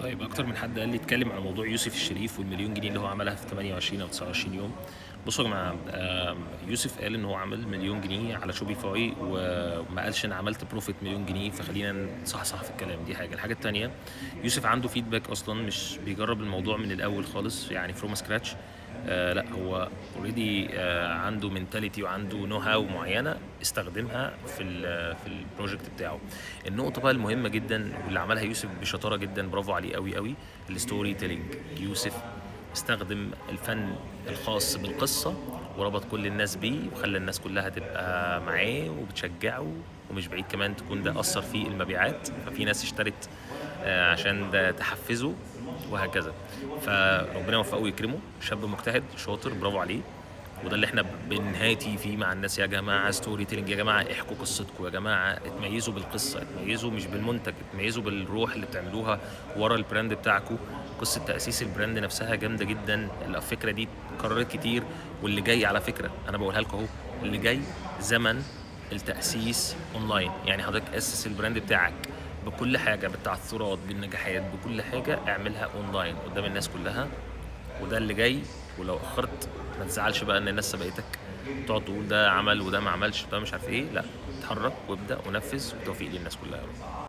طيب، اكتر من حد قال لي اتكلم على موضوع يوسف الشريف والمليون جنيه اللي هو عملها في 28 او 29 يوم. بصوا يا جماعه، يوسف قال ان هو عمل مليون جنيه على Shopify وما قالش انا عملت profit مليون جنيه، فخلينا نصحصح في الكلام. دي حاجه. الحاجة الثانيه، يوسف عنده feedback اصلا، مش بيجرب الموضوع من الاول خالص، يعني from scratch. لا، هو already عنده mentality وعنده know how معينة استخدمها في ال project بتاعه. النقطة بقى المهمة جدا واللي عملها يوسف بشطاره جدا، برافو عليه قوي قوي، ال storytelling. يوسف استخدم الفن الخاص بالقصة وربط كل الناس بيه وخلى الناس كلها تبقى معاه وبتشجعه، ومش بعيد كمان تكون ده أثر في المبيعات، ففي ناس اشترت عشان ده تحفزه وهكذا. فربنا يوفقه ويكرمه، شاب مجتهد شاطر، برافو عليه. وده اللي احنا بنهاتي فيه مع الناس، يا جماعة storytelling، يا جماعة احكوا قصتكم، يا جماعة اتميزوا بالقصه، اتميزوا مش بالمنتج، اتميزوا بالروح اللي بتعملوها ورا ال brand بتاعكم. قصة تاسيس ال brand نفسها جامدة جدا، الفكرة دي اتكررت كتير، واللي جاي على فكرة انا بقولها لكم اهو، اللي جاي زمن التاسيس اونلاين. يعني حضرتك اسس ال brand بتاعك بكل حاجه، بالتعثرات، بالنجاحات، بكل حاجه، اعملها اونلاين قدام الناس كلها، وده اللي جاي. ولو اخرت ما تزعلش بقى ان الناس سبقتك، تقعد تقول ده عمل وده ما عملش وده مش عارف ايه. لا، اتحرك وابدا ونفذ، وتوفيق للناس كلها يا رب.